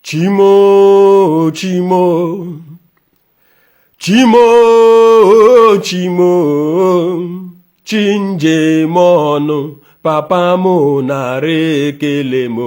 Chimo, Chimo, Chimo, Chimo, Chinjemọnụ, papa m nara ekele m.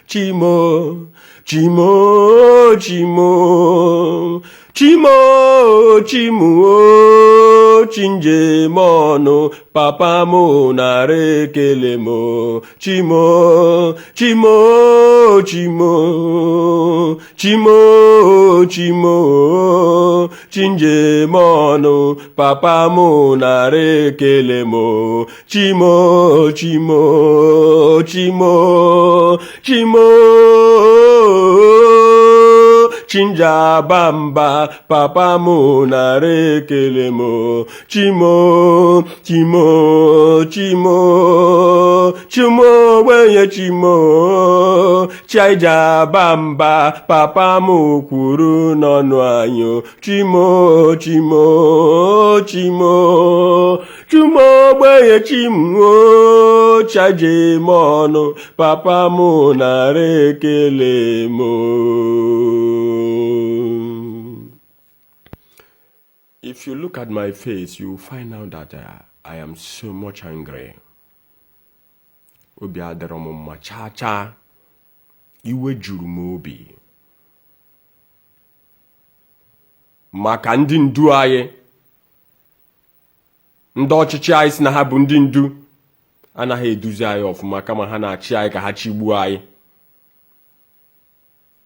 Chimo, Chimo, Chimo, Chimo, Chimo, Chinjemọnụ, papa m nara ekele m. Chimo, Chimo, Chimo, Chimo, Chimo, Chinjemọnụ, papa m nara ekele m. Chimo, Chimo, Chimo, Chimo, Chinjabamba, papa m nara ekele m. Chimo, Chimo, Chimo, Chimo ogbenye Chimo, Chijabamba, papa m kwuru n'ọnụ anyị. Chimo, Chimo, Chimo, Chimo ogbenye Chimo, Chijemọnụ, papa m nara ekele m. If you look at my face, you will find out that I am so much angry. Obi adịrọ m mma chaa chaa. Iwe juru m obi. Maka ndị ndu anyị, ndị ọchịchị anyị sị na ha bụ ndị ndu, anaghị eduzi anyị ọfụma kama ha na-achị anyị ka ha chigbuo anyị.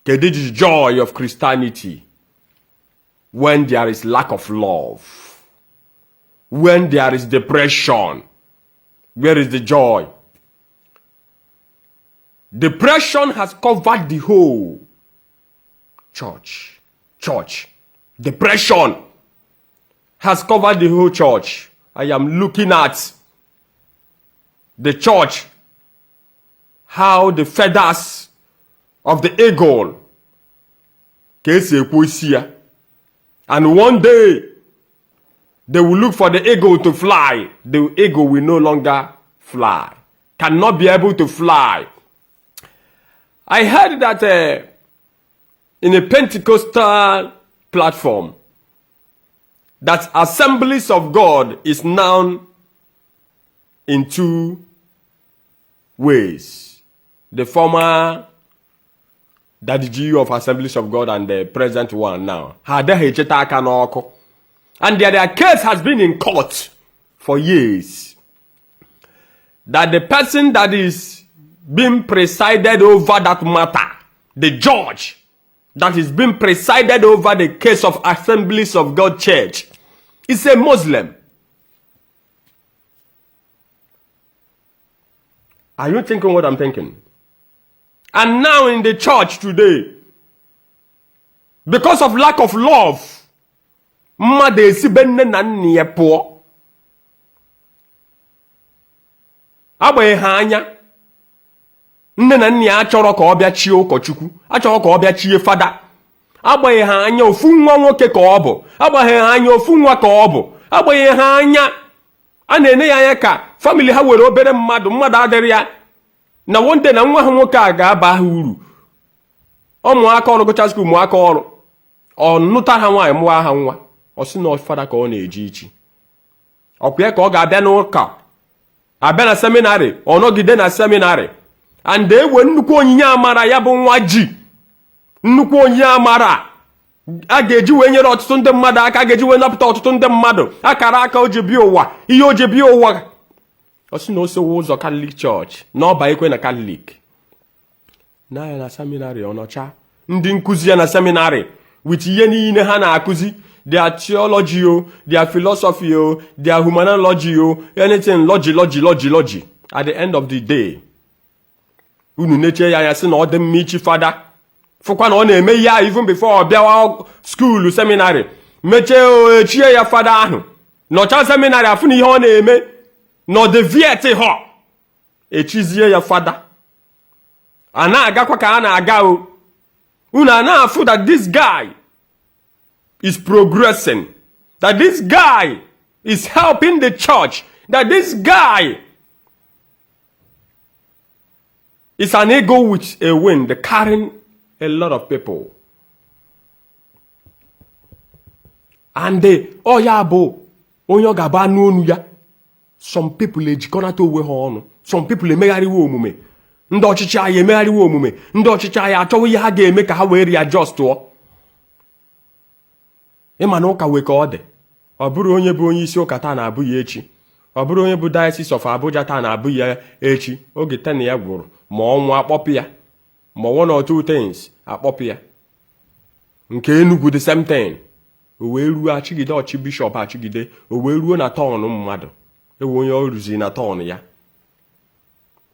Kedu the joy of Christianity when there is lack of love? When there is depression, where is the joy? Depression has covered the whole church. Church. Depression has covered the whole church. I am looking at the church, how the feathers of the eagle ka esi ekwu isi ya. And one day, they will look for the eagle to fly. The eagle will no longer fly, cannot be able to fly. I heard that in a Pentecostal platform, that Assemblies of God is now in two ways. The former Daddy G of Assemblies of God and the present one now. Ha adịghị echeta aka n'ọkụ. And their case has been in court for years. That the person that is being presided over that matter, the judge that is being presided over the case of Assemblies of God Church, is a Muslim. Are you thinking what I'm thinking? And now in the church today, because of lack of love, mmadụ esibe nne na nna ya pụọ, agbanyeghị anya nne na nna ya achọrọ ka ọ bịa chie ụkọchukwu, achọrọ ka ọ bịa chie fada, agbanyeghị anya ofu nwa nwoke ka ọ bụ, agbanyeghị anya ofu nwa ka ọ bụ, agbanyeghị anya a na-ene ya anya ka family ha were obere mmadụ, mmadụ adịrị ya na one day na nwa ha nwoke a ga-aba ha uru. Ọ mụọ aka ọrụ, gụcha school, mụọ aka ọrụ, ọ nụta ha nwaanyị, mụọ ha nwa, ọ sị na fada ka ọ na-eje ichi. Ọkwa ya ka ọ ga-abịa n'ụka, abịa na seminary, ọ nọgide na seminary and ewe nnukwu onyinye amara ya bụ nwa ji nnukwu onyinye amara a ga-eji wee nyere ọtụtụ ndị mmadụ aka, a ga-eji wee napụta ọtụtụ ndị mmadụ, akara aka o ji bịa ụwa, ihe o ji bịa ụwa. Ọ sị na o sowe ụzọ Catholic Church na ọ ba ekwe na Catholic na ya na seminary, ọ nọcha ndị nkụzi ya na seminary with ihe niile ha na-akụzi, their theology o, their philosophy o, their humanology o, anything logy logy logy logy. At the end of the day, unu neche ya anya sị na ọ dị mma ichi fada, fụkwa na ọ na-eme ihe ahụ even before ọ bịawa school seminary, mechie echie ya fada ahụ, nọcha seminary afụ na ihe ọ na-eme na ọ deviate họ, echizie ya fada. A na-agakwa ka a na-aga o, unu a na-afụ that this guy is progressing, that this guy is helping the church, that this guy is an eagle with a wind carrying a lot of people. And ọ ya bụ onye ọ ga-abụ anụ onu ya. Some people ejikọnata onwe ha ọnụ, some people emegharịwa omume. Ndị ọchịchị anyị emegharịwa omume, ndị ọchịchị anyị achọwa ihe ha ga-eme ka ha wee readjust tụọ. Ịma na ụka wee ka ọ dị, ọ bụrụ onye bụ onye isi ụka taa na-abụ ya echi, ọ bụrụ onye bụ Diocese of Abuja taa na-abụ ya echi, oge tenure ya gwụrụ, ma ọnwụ akpọpụ ya, ma one or two things akpọpụ ya. Nke Enugu, the same thing. O wee ruo achịgide ọchị bishọp achịgide, o wee ruo na turn mmadụ ewe onye ọ rụziri na turn ya,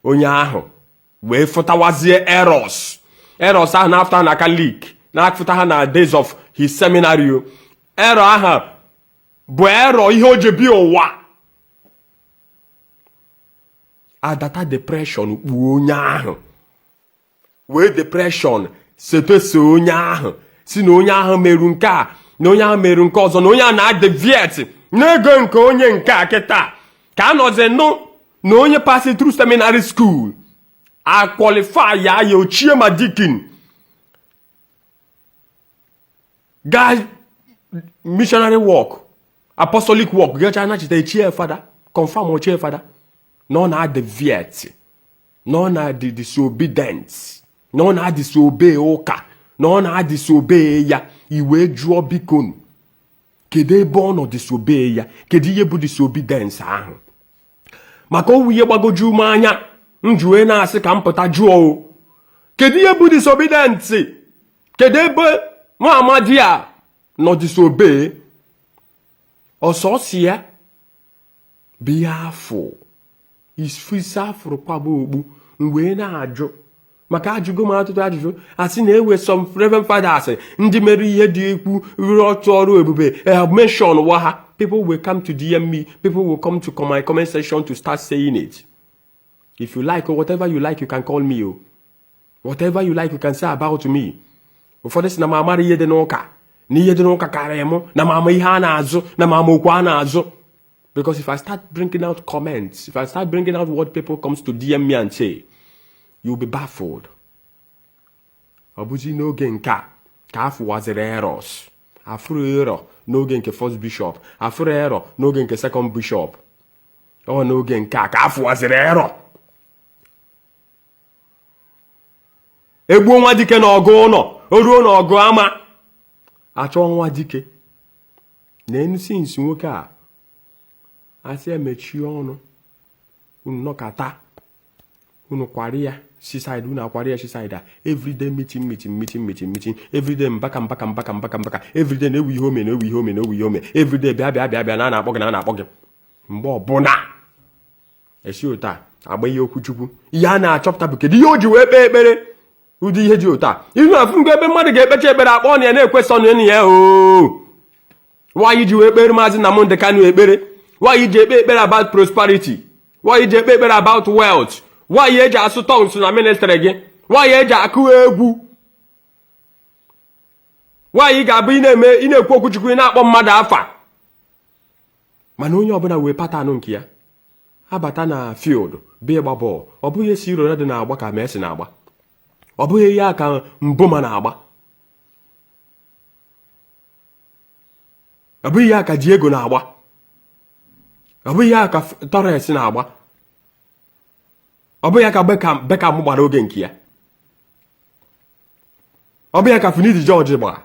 onye ahụ wee fụtawazie errors. Errors ahụ na-afụta na Catholic, na-afụta ha na days of his seminary. Error ahụ bụ error ihe o ji bi ụwa adata. Depression kpuo onye ahụ, wee depression setese onye ahụ, si na onye ahụ meru nke a, na onye ahụ meru nke ọzọ, na onye a na-adeviate n'ego nke onye nke a. Kịta ka a nọzi nụ na onye pass through seminary school, a qualify ya, ya ochie ma deacon, gaa missionary work, apostolic work, gacha nachita, echie fada, confirm ochie fada, na ọ na-adeviate, na ọ na-adị disobedient, na ọ na-adisobey ụka, na ọ na-adisobey ya. Iwee jụọ, bikonu, kedu ebe ọ nọ disobey ya? Kedu ihe bụ disobedience ahụ? Maka owu ihe gbagoju m anya, m ji wee na-asị ka m pụta jụọ o, kedu ihe bụ disobedience? Kedu ebe nwa amadi a nọ disobey? Ọsọsọ ya bụ ihe afọ isi afụrụ kwaba okpu. M wee na-ajụ, maka ajụgo m ọtụtụ ajụjụ, asị na ewe some reverend fathers ndị mere ihe dị ikwu, rụrụ ọtụ ọrụ ebube, mention wa ha. People will come to DM me, people will come to my comment section to start saying it. If you like or whatever you like, you can call me o. Whatever you like, you can say about me. Ụfọdụ sị na m amara ihe dị n'ụka, na ihe dị n'ụka karịrị mụ, na m ama ihe a na-azụ, na m ama okwu a na-azụ. Because if I start bringing out comments, if I start bringing out what people comes to DM me and say, you'll be baffled. Ọ bụzi n'oge nke a ka afụwaziri errors. Afụrụ error n'oge nke first bishop, afụrụ error n'oge nke second bishop, ọ n'oge nke a ka afụwaziri error. Egbuo nwa dike na ọgụ ụlọ, o ruo n'ọgụ ama achọ nwa dike na enu. Since nwoke a asị emechie ọnụ, unu nọkata, unu kwari ya si side, unu akwari ya si side a. Everyday meeting, meeting, meeting, meeting, meeting, everyday mbaka, mbaka, mbaka, mbaka, mbaka, everyday na-ewu ihe ome, na-ewu ihe ome, na-ewu ihe ome, everyday bịa, bịa, bịa, bịa, na a na-akpọ gị, na a na-akpọ gị. Mgbe ọbụla esi otu a agba ihe okwu Chukwu, ihe a na-achọpụta bụ kedu ihe o ji wee kpee ekpere ụdị ihe dị otu a. Ihu afụ ngo ebe mmadụ ga-ekpecha ekpere, akpọ na ya na-ekwesị ọnụ ya oo. Nwaanyị ji wee kpere Maazị Nnamdi Kanu ekpere, nwaanyị ji ekpe ekpere about prosperity, nwaanyị ji ekpe ekpere about wealth, nwaanyị eji asụ tongues na ministry gị, nwaanyị eji akụ egwu, nwaanyị ga-abụ ị na-eme, ị na-ekwu okwu Chukwu, ị na-akpọ mmadụ afa. Mana onye ọbụla wee pattern nke ya abata na field bịa ịgba bọọlụ. Ọ bụghị esi Ronaldo na-agba ka Messi na-agba, ọ bụghị ya ka Mboma na-agba, ọ bụghị ya ka Diego na-agba, ọ bụghị ya ka Torres na-agba, ọ bụghị ya ka Beckham gbara oge nke ya, ọ bụghị ya ka Finidi George gbara,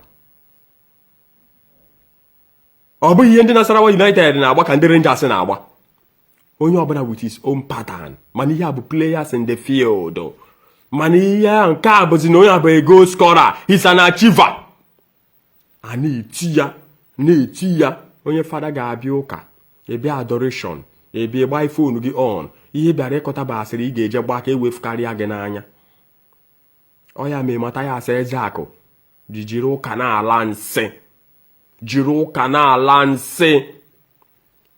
ọ bụghị ihe ndị Nasarawa United na-agba ka ndị Rangers na-agba. Onye ọbụla with his own pattern. Mana ihe a bụ players in the field. Mana ihe a nke a bụzi na onye a bụ a goal scorer, he's an achiever. A na-eti ya, na-eti ya. Onye fada ga-abịa ụka, ịbịa adoration, ịbịa gba phone gị on, ihe bịara ịkọta bụ asịrị ị ga-eje gba ka ewefukarịa gị n'anya. Ọ ya mee Mathias Ezeaku ji jiri ụka na-ala nsị, jiri ụka na-ala nsị.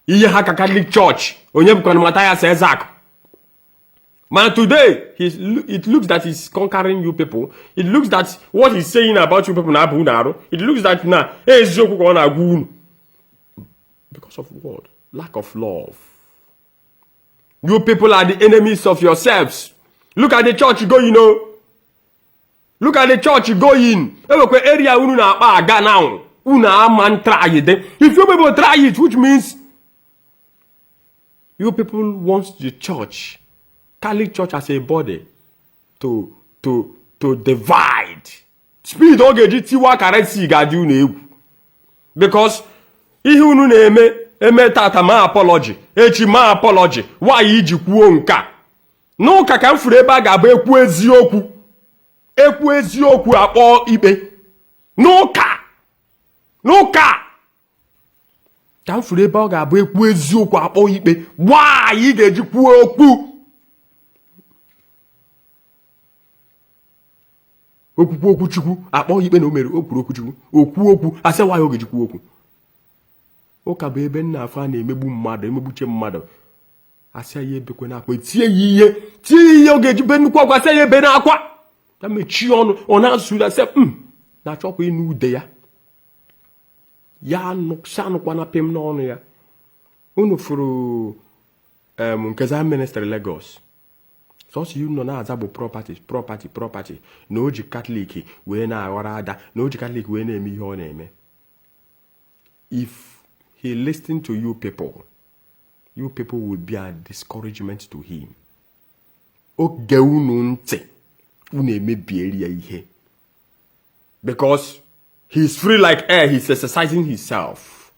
Ihe ha ka Catholic Church, onye bụkwana Mathias Ezeaku? Mana today it looks that he's conquering you people. It looks that what he's saying about you people na-aba unu arụ. It looks that na eziokwu ka ọ na-agwa unu. Because of what? Lack of love. You people are the enemies of yourselves. Look at the church going, you know. Look at the church going. Enwekwa area unu na-akpa aga now. Unu ama try it. If you people try it, which means you people want the church, Catholic Church as a body, to divide. Speed ọ ga-eji tiwa currency ga-adị unu egwu, because ihe unu na-eme eme tata ma apology, echi ma apology. Why iji kwuo nka n'ụka ka m furu ebe a ga-abụ ekwu eziokwu, ekwu eziokwu, akpọ ikpe n'ụka? N'ụka ka m furu ebe ọ ga-abụ ekwu eziokwu, akpọ ikpe. Why ị ga-eji kwuo okwu okwukwu okwu Chukwu, akpọ ikpe na o mere o kwuru okwu Chukwu, okwu okwu asị why ọ ga-eji kwuo okwu ụka bụ ebe nna afọ a na-emegbu mmadụ, emegbuche mmadụ, asị ya ebekwe n'akwa, etie ya ihe, tie ya ihe ọ ga-eji be nnukwu akwa, asị ya ebe n'akwa, ya mechie ọnụ, ọ na-asụ ya, sị m na-achọkwa ịnụ ude ya, ya anụ sị anụkwana pịm n'ọnụ ya. Unu fụrụ nke Zion Ministry Lagos, sọsọ ihe nọ na-aza bụ property, property, property, na o ji Catholic wee na-aghọrọ ada, na o ji Catholic wee na-eme ihe ọ na-eme. If he listen to you people, you people will be a discouragement to him. Oge unu ntị unu emebieri ya ihe, because he's free like air. He's exercising himself.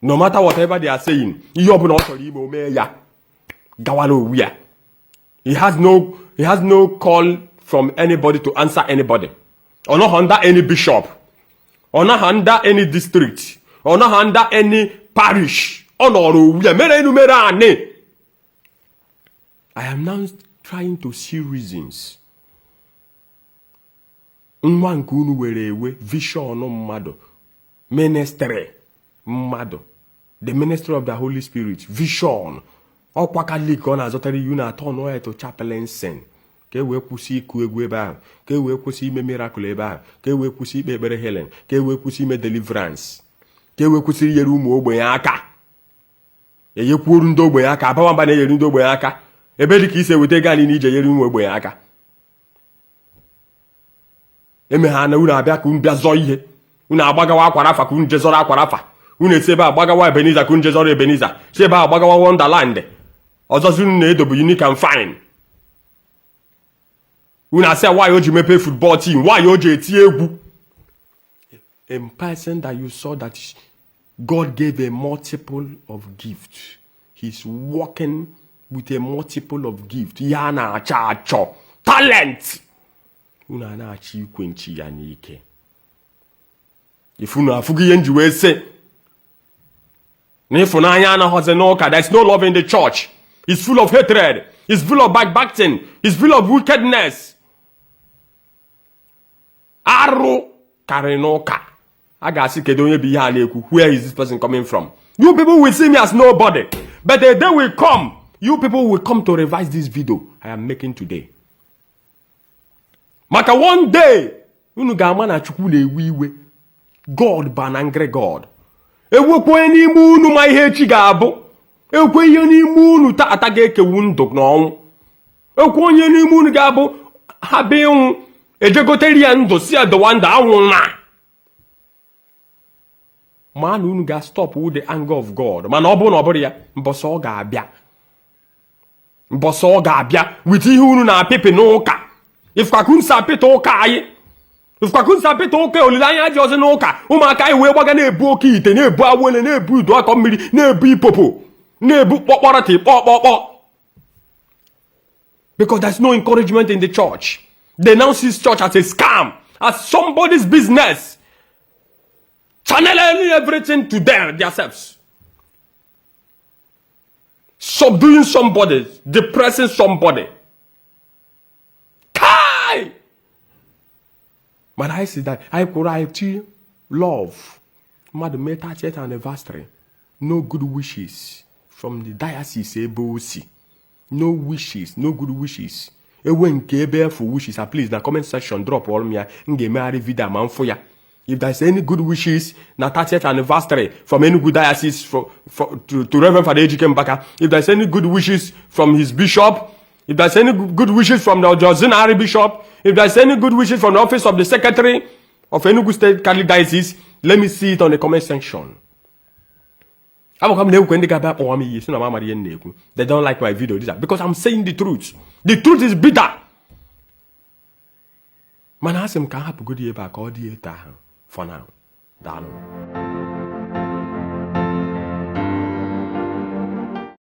No matter whatever they are saying, ihe ọbụla ọ chọrọ ime, o mee ya, gawara owu ya. He has no call from anybody to answer anybody. Ọ nọghị under any bishop, ọ naghị under any district, ọ naghị under any parish. Ọ nọrọ owu ya, mere enu, mere anị. I am now trying to see reasons. Nwa nke unu were ewe vision mmadụ, ministry mmadụ, the ministry of the Holy Spirit, vision ọkwa Catholic ọ na-azọtara iwu na atọ nọ to chaplaincy, ka e wee kwụsị ịkụ egwu ebe ahụ, ka e wee kwụsị ime miracle ebe ahụ, ka e wee kwụsị ikpe ekpere healing, ka e wee kwụsị ime deliverance, ka e wee kwụsị inyere ụmụ ogbenye aka, enyekwuoru ndị ogbenye aka, abawa mba na-enyere ndị ogbenye aka. Ebe dị ka isi eweta ego anyị na ije nyere ụmụ ogbenye aka, eme ha na unu abịa ka unu bịa zọọ ihe, unu agbagawa akwara afa ka unu je zọrọ akwara afa, unu esi ebe a gbagawa Ebenezer ka unu je zọrọ Ebenezer, si ebe a gbagawa Wonderland, ọzọzi unu na-edobe Unique and Fine. Unu asị ya why o ji mepee football team, why o ji eti egwu. A person that you saw that God gave a multiple of gift, he's working with a multiple of gift, ihe a na-achọ achọ, talent, unu a na-achọ ikwe nchi ya n'ike. Ifu unu afụgo ihe nji wee sị na ịfụnanya anaghọzi n'ụka. There is no love in the church. It's full of hatred, it's full of backbiting, it's full of wickedness. Arụ karịrị n'ụka. A ga-asị, kedu onye bụ ihe a na-ekwu? Where is this person coming from? You people will see me as nobody, but a day will come, you people will come to revise this video I am making today, maka one day unu ga-ama na Chukwu na-ewe iwe. God bụ an angry God. Ewekwa onye n'ime unu ma ihe echi ga-abụ, ekwe ihe n'ime unu tata ga-ekewu ndụ na ọnwụ, ekwe onye n'ime unu ga-abụ ha bụ ịnwụ ejegotere ya ndụ, si ya dowa ndụ anwụ na ma na unu ga-stop the anger of God. Mana ọ bụrụ na ọ bụrụ ya, mbọsọ ọ ga-abịa, mbọsọ ọ ga-abịa with ihe unu na-apịpị n'ụka, ifukwa si apịta ụka anyị, ifukwa si apịta ụka, olileanya dị ọzọ n'ụka. Ụmụaka anyị wee gbaga na-ebu oke ite, na-ebu awele, na-ebu udu akọ mmiri, na-ebu ipopo, na-ebu kpọkpọrọtị kpọkpọkpọ, because there's no encouragement in the church. They now see church as a scam, as somebody's business, channeling everything to them themselves, subduing somebody, depressing somebody. Kai! Mana anyị si that anyị kwụrụ anyị tinye love. Mmadụ mee 30th anniversary, no good wishes from the diocese ebe o si, no wishes, no good wishes. Ewe nke ebe efu wishes a, please, na comment section drop ọrụ m ya, m ga-emegharị video ma m fụ ya. If there's any good wishes na 30th anniversary from Enugu Diocese to Reverend Father Ejike Mbaka, if there's any good wishes from his bishop, if there's any good wishes from any If there's any good wishes from the auxiliary bishop, if there's any good wishes from the office of the secretary of Enugu State Catholic Diocese, let me see it on the comment section. Abụkwa m na-ekwe ndị ga-abịa kpọwa m iyi si na m amara ihe m na-ekwu. They don't like my video this, because I'm saying the truth. The truth is bitter. Mana asị m ka m hapụgodi ebe a ka ọ dị etu ahụ for now. Daalụ.